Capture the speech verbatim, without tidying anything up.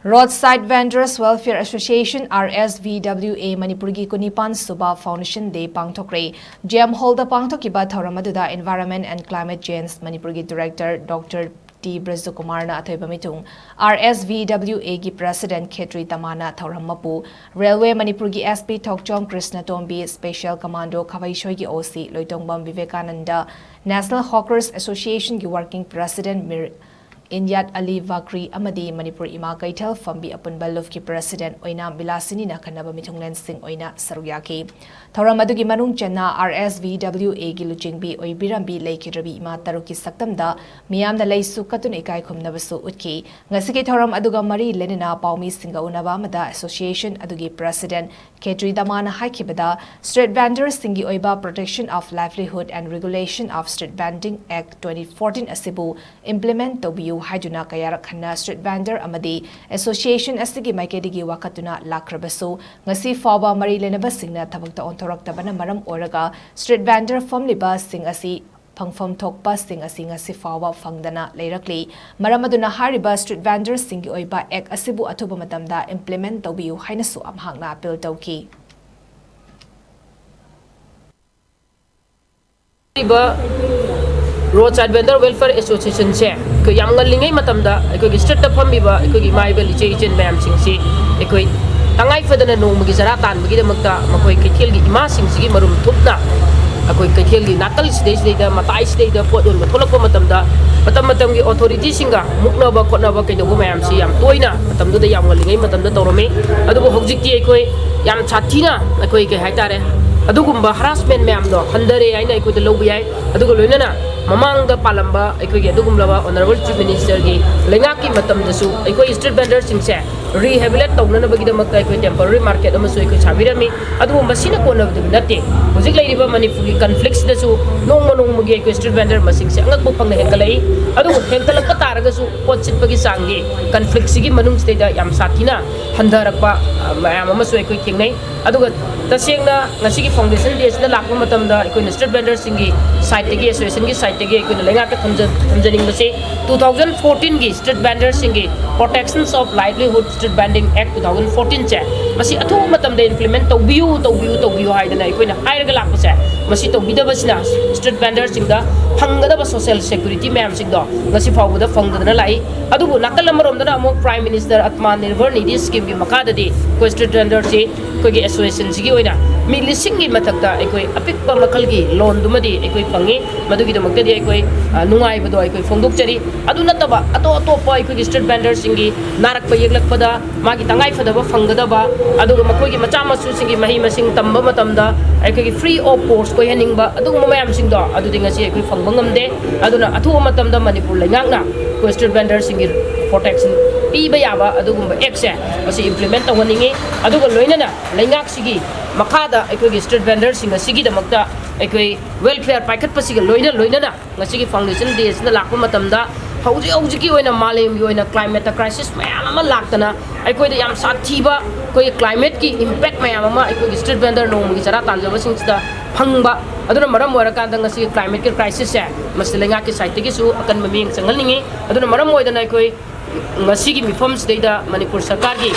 Roadside Vendors Welfare Association, R S V W A, ꯃꯅꯤꯄꯨꯔꯒꯤ ꯀꯨꯟꯅꯤꯄꯥꯟ ꯁꯨꯕ Foundation Day ꯄꯥꯡꯊꯣꯛꯈ꯭ꯔꯦ꯫ Jam ꯍꯣꯜꯗ ꯄꯥꯡꯊꯣꯛꯈꯤꯕ ꯊꯧꯔꯝ ꯑꯗꯨꯗ Environment and Climate Change ꯃꯅꯤꯄꯨꯔꯒꯤ Director Doctor ꯇꯤ ꯕ꯭ꯔꯖꯀꯨꯃꯥꯔꯅ ꯑꯊꯣꯏꯕ ꯃꯤꯊꯨꯡ, R S V W A ꯒꯤ President ꯈꯦꯇ꯭ꯔꯤ ꯇꯃꯥꯅ ꯊꯧꯔꯝ ꯃꯄꯨ, Railway ꯃꯅꯤꯄꯨꯔꯒꯤ S P ꯊꯣꯛꯆꯣꯝ ꯀ꯭ꯔꯤꯁꯅꯇꯣꯝꯕꯤ, Special Commando ꯈꯥꯕꯩꯁꯣꯏꯒꯤ O C ꯂꯣꯏꯇꯣꯡꯕꯝ ꯕꯤꯕꯦꯀꯥꯅꯟꯗ, National Hawkers Association ꯒꯤ Working President ꯃꯤꯔ ꯏꯟꯌꯥꯠ ꯑꯂꯤ ꯕꯀ꯭ꯔꯤ ꯑꯃꯗꯤ ꯃꯅꯤꯄꯨꯔ ꯏꯃꯥ ꯀꯩꯊꯦꯜ ꯐꯝꯕꯤ ꯑꯄꯨꯟꯕ ꯂꯨꯞꯀꯤ President ꯑꯣꯏꯅ ꯕꯤꯂꯥꯁꯤꯅꯤꯅ ꯈꯟꯅꯕ ꯃꯤꯊꯨꯡꯂꯦꯟꯁꯤꯡ ꯑꯣꯏꯅ ꯁꯔꯨꯛ ꯌꯥꯈꯤ꯫ ꯊꯧꯔꯝ ꯑꯗꯨꯒꯤ ꯃꯅꯨꯡ ꯆꯟꯅ R S V W A ꯒꯤ ꯂꯨꯆꯤꯡꯕꯤ ꯑꯣꯏꯕꯤꯔꯝꯕꯤ ꯂꯩꯈꯤꯗ꯭ꯔꯕꯤ ꯏꯃꯥ ꯇꯔꯨꯛꯀꯤ ꯁꯛꯇꯝꯗ ꯃꯤꯌꯥꯝꯅ ꯂꯩꯁꯨ ꯀꯠꯇꯨꯅ ꯏꯀꯥꯏ ꯈꯨꯝꯅꯕꯁꯨ ꯎꯠꯈꯤ꯫ ꯉꯁꯤꯒꯤ ꯊꯧꯔꯝ ꯑꯗꯨꯒ ꯃꯔꯤ ꯂꯩꯅꯅ ꯄꯥꯎꯃꯤꯁꯤꯡꯒ ꯎꯅꯕ ꯑꯃꯗ Association ꯑꯗꯨꯒꯤ President ꯈꯦꯇ꯭ꯔꯤ ꯗꯃꯥꯅ ꯍꯥꯏꯈꯤꯕꯗ, Street Vendorꯁꯤꯡꯒꯤ ꯑꯣꯏꯕ Protection of Livelihood and Regulation of Street Vending Act twenty fourteen ꯑꯁꯤꯕꯨ implement ꯇꯧꯕꯤꯌꯨ ꯍꯥꯏꯗꯨꯅ ꯀꯌꯥꯔꯛ ꯍꯟꯅ street vendor ꯑꯃꯗꯤ association ꯑꯁꯤꯒꯤ ꯃꯥꯏꯀꯩꯗꯒꯤ ꯋꯥꯀꯠꯇꯨꯅ ꯂꯥꯛꯈ꯭ꯔꯕꯁꯨ, ꯉꯁꯤ ꯐꯥꯎꯕ ꯃꯔꯤ ꯂꯩꯅꯕꯁꯤꯡꯅ ꯊꯕꯛꯇ ꯑꯣꯟꯊꯣꯔꯛꯇꯕꯅ ꯃꯔꯝ ꯑꯣꯏꯔꯒ street vendor ꯐꯝꯂꯤꯕꯁꯤꯡ ꯑꯁꯤ ꯐꯪꯐꯝ ꯊꯣꯛꯄꯁꯤꯡ ꯑꯁꯤ ꯉꯁꯤ ꯐꯥꯎꯕ ꯐꯪꯗꯅ ꯂꯩꯔꯛꯂꯤ꯫ ꯃꯔꯝ ꯑꯗꯨꯅ ꯍꯥꯏꯔꯤꯕ street vendorꯁꯤꯡꯒꯤ ꯑꯣꯏꯕ act ꯑꯁꯤꯕꯨ ꯑꯊꯨꯕ ꯃꯇꯝꯗ implement ꯇꯧꯕꯤꯌꯨ ꯍꯥꯏꯅꯁꯨ ꯃꯍꯥꯛꯅ appeal ꯇꯧꯈꯤ꯫ ꯍꯥꯏꯔꯤꯕ Roadside Vendor Welfare Associationꯁꯦ ꯑꯩꯈꯣꯏ ꯌꯥꯝ ꯉꯜꯂꯤꯉꯩ ꯃꯇꯝꯗ ꯑꯩꯈꯣꯏꯒꯤ streetꯇ ꯐꯝꯃꯤꯕ ꯑꯩꯈꯣꯏꯒꯤ ꯏꯃꯥ ꯏꯕꯦꯜ ꯏꯆꯦ ꯏꯆꯤꯟ ꯃꯌꯥꯝꯁꯤꯡꯁꯤ ꯑꯩꯈꯣꯏ ꯇꯉꯥꯏ ꯐꯗꯅ ꯅꯣꯡꯃꯒꯤ ꯆꯔꯥ ꯇꯥꯟꯕꯒꯤꯗꯃꯛꯇ ꯃꯈꯣꯏ ꯀꯩꯊꯦꯜꯒꯤ ꯏꯃꯥꯁꯤꯡꯁꯤꯒꯤ ꯃꯔꯨꯝ ꯊꯨꯞꯅ ꯑꯩꯈꯣꯏ ꯀꯩꯊꯦꯜꯒꯤ ꯅꯥꯀꯜꯁꯤꯗꯩꯁꯤꯗꯩꯗ ꯃꯇꯥꯏꯁꯤꯗꯩꯗ ꯄꯣꯠ ꯌꯣꯟꯕ ꯊꯣꯛꯂꯛꯄ ꯃꯇꯝꯗ ꯃꯇꯝ ꯃꯇꯝꯒꯤ authorityꯁꯤꯡꯒ ꯃꯨꯛꯅꯕ ꯈꯣꯠꯅꯕ ꯀꯩꯗꯧꯕ ꯃꯌꯥꯝꯁꯤ ꯌꯥꯝ ꯇꯣꯏꯅ ꯃꯇꯝꯗꯨꯗ ꯌꯥꯝ ꯉꯜꯂꯤꯉꯩ ꯃꯇꯝꯗ ꯇꯧꯔꯝꯃꯤ꯫ ꯑꯗꯨꯕꯨ ꯍꯧꯖꯤꯛꯇꯤ ꯑꯩꯈꯣꯏ ꯌꯥꯝ ꯁꯥꯊꯤꯅ ꯑꯩꯈꯣꯏ ꯀꯩ ꯍꯥꯏꯇꯥꯔꯦ, ꯑꯗꯨꯒꯨꯝꯕ harassment ꯃꯌꯥꯝꯗꯣ ꯍꯟꯊꯔꯦ ꯍꯥꯏꯅ ꯑꯩꯈꯣꯏꯗ ꯂꯧꯕ ꯌꯥꯏ꯫ ꯑꯗꯨꯒ ꯂꯣꯏꯅꯅ ꯃꯃꯥꯡꯗ ꯄꯥꯜꯂꯝꯕ ꯑꯩꯈꯣꯏꯒꯤ ꯑꯗꯨꯒꯨꯝꯂꯕ Honourable Chief Ministerꯒꯤ ꯂꯩꯉꯥꯛꯀꯤ ꯃꯇꯝꯗꯁꯨ ꯑꯩꯈꯣꯏ street vendorꯁꯤꯡꯁꯦ rehabilitate ꯇꯧꯅꯅꯕꯒꯤꯗꯃꯛꯇ ꯑꯩꯈꯣꯏ temporary market ꯑꯃꯁꯨ ꯑꯩꯈꯣꯏ ꯁꯥꯕꯤꯔꯝꯃꯤ꯫ ꯑꯗꯨꯕꯨ ꯃꯁꯤꯅ ꯀꯣꯟꯅꯕꯗꯤ ꯅꯠꯇꯦ꯫ ꯍꯧꯖꯤꯛ ꯂꯩꯔꯤꯕ ꯃꯅꯤꯄꯨꯔꯒꯤ conflictꯁꯤꯗꯁꯨ ꯅꯣꯡꯃ ꯅꯣꯡꯃꯒꯤ ꯑꯩꯈꯣꯏ street vendor ꯃꯁꯤꯡꯁꯦ ꯑꯉꯛꯄ ꯐꯪꯅ ꯍꯦꯟꯒꯠꯂꯛꯏ꯫ ꯑꯗꯨꯕꯨ ꯍꯦꯟꯒꯠꯂꯛꯄ ꯇꯥꯔꯒꯁꯨ ꯄꯣꯠ ꯁꯤꯠꯄꯒꯤ ꯆꯥꯡꯗꯤ conflictꯁꯤꯒꯤ ꯃꯅꯨꯡꯁꯤꯗꯩꯗ ꯌꯥꯝ ꯁꯥꯊꯤꯅ ꯍꯟꯊꯔꯛꯄ, ꯑ, ꯃꯌꯥꯝ ꯑꯃꯁꯨ ꯑꯩꯈꯣꯏ ꯊꯦꯡꯅꯩ꯫ ꯑꯗꯨꯒ ꯇꯁꯦꯡꯅ ꯉꯁꯤꯒꯤ Foundation Dayꯁꯤꯗ ꯂꯥꯛꯄ ꯃꯇꯝꯗ ꯑꯩꯈꯣꯏꯅ street vendorꯁꯤꯡꯒꯤ ꯁꯥꯏꯠꯇꯒꯤ, ꯑꯦꯁꯣꯁꯤꯌꯦꯁꯟꯒꯤ ꯁꯥꯏꯠꯇꯒꯤ ꯑꯩꯈꯣꯏꯅ ꯂꯩꯉꯥꯛꯇ ꯊꯝꯖ- ꯊꯝꯖꯅꯤꯡꯕꯁꯤ, two thousand fourteen ꯒꯤ Street Vendors ꯁꯤꯡꯒꯤ Protection of Livelihood Street Vending Act two thousand fourteen ꯁꯦ, ꯃꯁꯤ ꯑꯊꯨꯕ ꯃꯇꯝꯗ implement ꯇꯧꯕꯤꯌꯨ, ꯇꯧꯕꯤꯌꯨ, ꯇꯧꯕꯤꯌꯨ ꯍꯥꯏꯗꯅ ꯑꯩꯈꯣꯏꯅ ꯍꯥꯏꯔꯒ ꯂꯥꯛꯄꯁꯦ, ꯃꯁꯤ ꯇꯧꯕꯤꯗꯕꯁꯤꯅ street vendors ꯁꯤꯡꯗ ꯐꯪꯒꯗꯕ social security ꯃꯌꯥꯝꯁꯤꯡꯗꯣ ꯉꯁꯤ ꯐꯥꯎꯕꯗ ꯐꯪꯗꯗꯅ ꯂꯥꯛꯏ꯫ ꯑꯗꯨꯕꯨ ꯅꯥꯀꯜ ꯑꯃꯔꯣꯝꯗꯅ ꯑꯃꯨꯛ Prime Minister Atma Nirbhar Nidhi Scheme ꯒꯤ ꯃꯈꯥꯗꯗꯤ ꯑꯩꯈꯣꯏ street vendors ꯁꯤ ꯑꯩꯈꯣꯏꯒꯤ ꯑꯦꯁꯣꯁꯤꯌꯦꯁꯟꯁꯤꯒꯤ ꯑꯣꯏꯅ ꯃꯤ ꯂꯤꯁꯤꯡꯒꯤ ꯃꯊꯛꯇ ꯑꯩꯈꯣꯏ ꯑꯄꯤꯛꯄ ꯃꯈꯜꯒꯤ ꯂꯣꯟꯗꯨꯃꯗꯤ ꯑꯩꯈꯣꯏ ꯐꯪꯉꯤ꯫ ꯃꯗꯨꯒꯤꯗꯃꯛꯇꯗꯤ ꯑꯩꯈꯣꯏ, ꯑ, ꯅꯨꯡꯉꯥꯏꯕꯗꯣ ꯑꯩꯈꯣꯏ ꯐꯣꯡꯗꯣꯛꯆꯔꯤ꯫ ꯑꯗꯨ ꯅꯠꯇꯕ ꯑꯇꯣꯞ ꯑꯇꯣꯞꯄ ꯑꯩꯈꯣꯏꯒꯤ street vendors ꯁꯤꯡꯒꯤ ꯅꯥꯔꯛꯄ ꯌꯦꯛꯂꯛꯄꯗ ꯃꯥꯒꯤ ꯇꯉꯥꯏ ꯐꯗꯕ ꯐꯪꯒꯗꯕ, ꯑꯗꯨꯒ ꯃꯈꯣꯏꯒꯤ ꯃꯆꯥ ꯃꯁꯨꯁꯤꯡꯒꯤ ꯃꯍꯩ ꯃꯁꯤꯡ ꯇꯝꯕ ꯃꯇꯝꯗ ꯑꯩꯈꯣꯏꯒꯤ free of cost ꯑꯣꯏꯍꯟꯅꯤꯡꯕ, ꯑꯗꯨꯒꯨꯝꯕ ꯃꯌꯥꯝꯁꯤꯡꯗꯣ ꯑꯗꯨꯗꯤ ꯉꯁꯤ ꯑꯩꯈꯣꯏ ꯐꯪꯕ ꯉꯝꯗꯦ꯫ ꯑꯗꯨꯅ ꯑꯊꯨꯕ ꯃꯇꯝꯗ ꯃꯅꯤꯄꯨꯔ ꯂꯩꯉꯥꯛꯅ ꯑꯩꯈꯣꯏ street vendors ꯁꯤꯡꯒꯤ protection ꯄꯤꯕ ꯌꯥꯕ ꯑꯗꯨꯒꯨꯝꯕ act ꯁꯦ ꯃꯁꯤ implement ꯇꯧꯍꯟꯅꯤꯡꯉꯤ꯫ ꯑꯗꯨꯒ ꯂꯣꯏꯅꯅ ꯂꯩꯉꯥꯛꯁꯤꯒꯤ ꯃꯈꯥꯗ ꯑꯩꯈꯣꯏꯒꯤ street vendors ꯁꯤꯡ ꯑꯁꯤꯒꯤꯗꯃꯛꯇ ꯑꯩꯈꯣꯏ welfare ꯄꯥꯏꯈꯠꯄꯁꯤꯒ ꯂꯣꯏꯅ ꯂꯣꯏꯅꯅ ꯉꯁꯤꯒꯤ foundation day ꯁꯤꯗ ꯂꯥꯛꯄ ꯃꯇꯝꯗ ꯍꯧꯖꯤꯛ ꯍꯧꯖꯤꯛꯀꯤ ꯑꯣꯏꯅ ꯃꯥꯂꯦꯝꯒꯤ ꯑꯣꯏꯅ climate ꯇ crisis ꯃꯌꯥꯝ ꯑꯃ ꯂꯥꯛꯇꯅ ꯑꯩꯈꯣꯏꯗ ꯌꯥꯝ ꯁꯥꯊꯤꯕ ꯑꯩꯈꯣꯏꯒꯤ climate ꯀꯤ impact ꯃꯌꯥꯝ ꯑꯃ ꯑꯩꯈꯣꯏꯒꯤ street vendor ꯅꯣꯡꯃꯒꯤ ꯆꯔꯥ ꯇꯥꯟꯖꯕꯁꯤꯡꯁꯤꯗ ꯐꯪꯕ꯫ ꯑꯗꯨꯅ ꯃꯔꯝ ꯑꯣꯏꯔꯀꯥꯟꯗ ꯉꯁꯤꯒꯤ climate ꯀꯤ crisis ꯁꯦ ꯃꯁꯤ ꯂꯩꯉꯥꯛꯀꯤ side ꯇꯒꯤꯁꯨ ꯑꯀꯟꯕ ꯃꯤꯠꯌꯦꯡ ꯆꯪꯍꯟꯅꯤꯡꯉꯤ꯫ ꯑꯗꯨꯅ ꯃꯔꯝ ꯑꯣꯏꯗꯅ ꯑꯩꯈꯣꯏ ꯉꯁꯤꯒꯤ ꯃꯤꯐꯝꯁꯤꯗꯩꯗ ꯃꯅꯤꯄꯨꯔ ꯁꯔꯀꯥꯔꯒꯤ